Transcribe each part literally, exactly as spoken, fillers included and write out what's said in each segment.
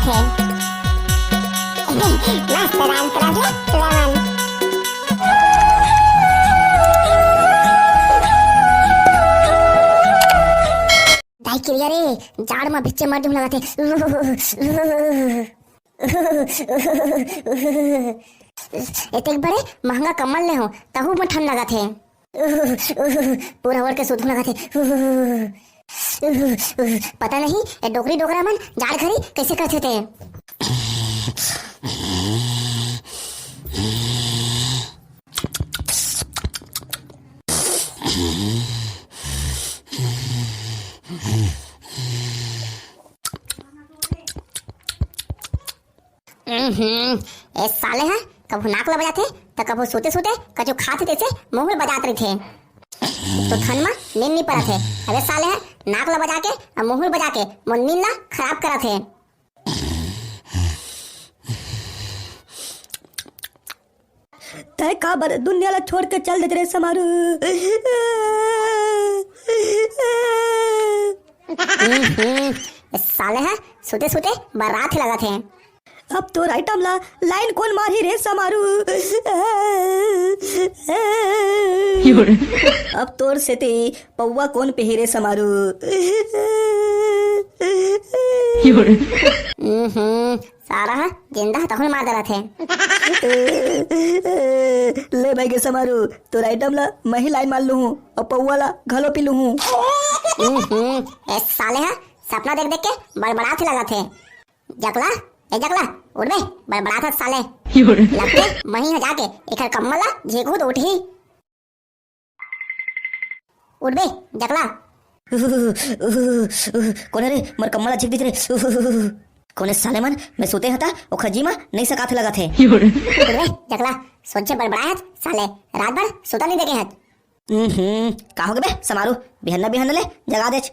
मस्त dance करत हे टुरा मन। दाई किरिया रे, जाड़ म भिच्चे मर जहूं लगत हे। एतेक बड़े महंगा कम्बल ले हो, तहू म ठंड लगत हे। पूरा ओढ़ के सुतहूं लगत हे। पता नहीं ए डोकरी डोकरा मन जाड़ घरी कैसे करथे ते। उम्हम्म, ए साले ह कभू नाक ल बजाथे, त कभू सूते-सूते कछु खाथे तइसे मुंह ल बजात रहिथे। तो थन म नींद नी परत हे। अबे साले ह नाक ल बजा के अउ मुंह ल बजा के मोर नींद ल खराब करत हे। तैं काबर दुनिया ला छोड़ के चल देत रे समारू? हम्म, हम्म, साले ह सुते सुते बर्रात लगत हे। अब तोर आइटम ला लाइन कोन मारही रे समारू? अब तोर सेती पौवा कोन पेही रे समारू? हम्म, सारा ह जिंदा ह तहूं मार डरत हे। ले भाई के समारू, तोर आइटम ला मही लाइन मार लूहूं अउ पौवा ला घलो पी लूहूं। हम्म, ए साले ह सपना देख देख के बड़बड़ात हे लगत हे। जकला, ए जकला, उठ बे, बड़बड़ात हस साले। लगथे मही ह जाके एखर कम्बल ला झींकहूं त उठही। उठ बे, जकला। कोने रे, मोर कम्बल ला झींक दिस रे। कोने साले मन, मैं सुते हंव त ओखर जी म नइ सकात लगत हे। उठ बे, जकला, सोझे बड़बड़ाए हस साले, रात भर सुता नइ देखे हस। हम्म, का होगे बे समारू, बिहन्ना बिहन्ना ले जगा देच।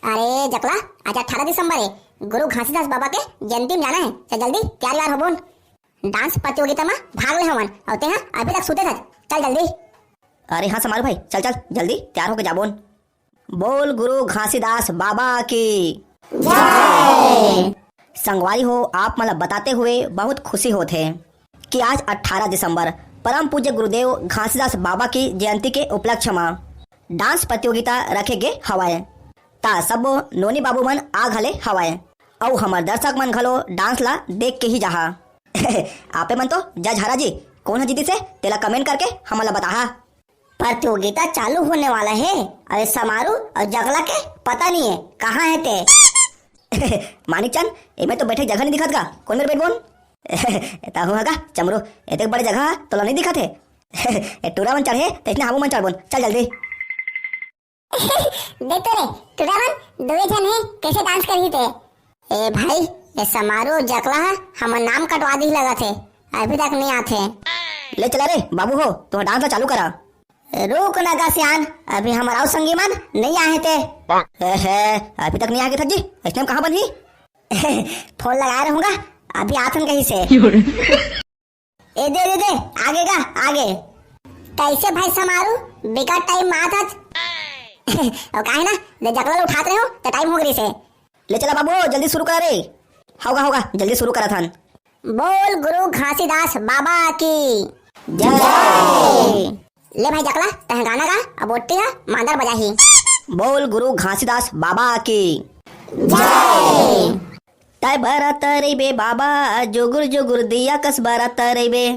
अरे जकला, आज अठारह दिसंबर हे, गुरु घासीदास बाबा के जयंती म जाना हे, चल जल्दी तैयार व्यार होबोन। डांस प्रतियोगिता म भाग ले हवन, अउ तेहा अभी तक सुते हस, चल जल्दी। अरे हाँ समारू भाई, चल चल जल्दी तैयार होके जाबोन। बोल गुरु घासीदास बाबा की जय। संगवारी हो, आप मन ला बताते हुए बहुत खुशी होत हे कि आज अठारह दिसंबर परम पूज्य गुरुदेव घासीदास बाबा की जयंती के उपलक्ष्य म डांस प्रतियोगिता रखे गे हवय। त सबो नोनी बाबू मन आ घले हवय, अउ हमर दर्शक मन घलो डांस ला देख के ही जाहा। आपे मन तो जज हरा जी, कोन ह जीतिस हे, तेला कमेंट करके हमन ला बताहा। प्रतियोगिता चालू होने वाला हे। अरे समारू अउ जकला के पता नइ हे कहाँ हे ते। मानिक चंद, एमे तो बैठे जगह नइ दिखत गा, कोन मेर बैठबोन? तहूं ह गा चमरू, एतेक बड़े जगह तोला नइ दिखत हे। ए टूरा मन चढ़े, तइसने हमू मन चढ़बोन, चल जल्दी। दे तो रे, टूरा मन दुए झन हे, कइसे डांस करही ते? ए भाई, ए समारू जकला ह हमर नाम कटवा दिही लगत हे, अभी तक नइ आत हे। ले चला रे बाबू हो, तुंहर डांस ला चालू करा। रुक न गा सियान, अभी हमर अउ संगी मन नइ आए हे ते। ए हे, अभी तक नइ आए हे त जी, अइसने म कहाँ बनही? फोन लगाए रहूं गा, अभी आथन कहिस हे। ए दे, दे, दे, आगे गा, आगे। कइसे भाई समारू, बिकट टाइम म आत हस? अउ काहे ना, दे जकला ल उठात रहेंव, त टाइम हो गे रिहिस हे। ले चला बाबू, जल्दी शुरू करा रे। हव गा, हव गा, जल्दी शुरू करत हन। बोल गुरु घासीदास बाबा की जय। ले भाई जकला, तैं गाना गा, अब ओट्टी ह मांदर बजाही। बोल गुरु घासीदास बाबा की जय। तै बरत रहिबे बाबा, जुगुर जुगुर दिया कस बरत रहिबे।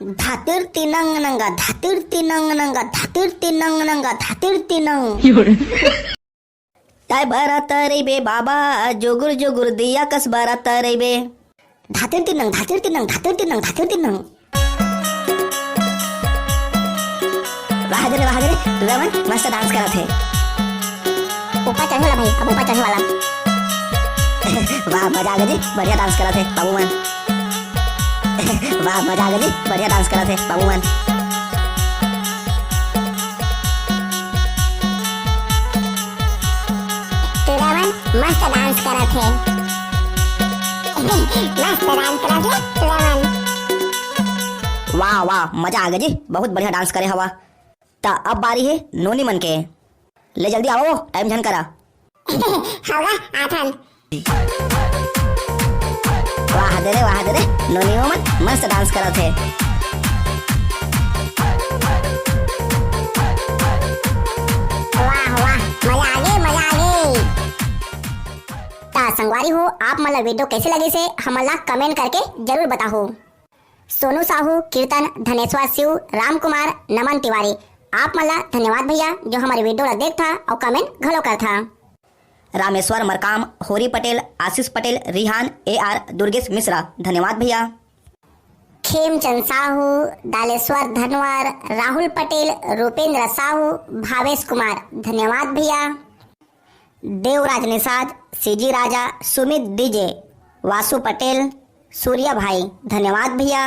धातिर तिनंग नंगा, धातिर तिनंग नंगा, धातिर तिनंग नंगा, धातिर तिनंग। तै बरत रहिबे बाबा, जुगुर जुगुर दिया कस बरत रहिबे। धातिर तिनंग, धातिर तिनंग, धातिर तिनंग, धातिर तिनंग। वाह रे, वाह रे, टूरा मन मस्त डांस करत हे। ऊपर चढ़े वाला भाई, अब ऊपर चढ़े वाला। वाह, मजा आ गे जी, बढ़िया डांस करत हे बाबू मन। वाह, मजा आ गे जी, बढ़िया डांस करत हे बाबू मन। टूरा मन मस्त डांस करत हे। मस्त डांस करत हे टूरा मन। वाह, वाह, मजा आ गे जी, बहुत बढ़िया डांस करे हवा। त अब बारी हे नोनी मन के। ले जल्दी आवव, टाइम झन करा। हव गा, आथन। वाह दे रे, वाह दे रे, नोनी हो मन मस्त डांस करत हे। वाह वाह, मजा आ गे, मजा आ गे। ता संगवारी हो, आप मन ला वीडियो कैसे लगिस हे, हमन ला कमेंट करके जरूर बताहू। सोनू साहू, कीर्तन, धनेश्वर शिव, राम कुमार, नमन तिवारी, आप मन ला धन्यवाद भैया, जो हमर वीडियो ला देखथा अउ कमेंट घलो करथा। रामेश्वर मरकाम, होरी पटेल, आशीष पटेल, रिहान, ए आर, दुर्गेश मिश्रा, धन्यवाद भैया। खेमचंद साहू, दालेश्वर धनवर, राहुल पटेल, रूपेंद्र साहू, भावेश कुमार, धन्यवाद भैया। देवराज निषाद, सीजी राजा, सुमित डीजे, वासु पटेल, सूर्या भाई, धन्यवाद भैया।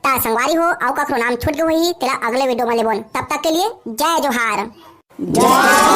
ता संगवारी हो, अउ कखरो नाम छूट गे होही, तेला अगले वीडियो में लेबोन। तब तक के लिए जय जोहार। जय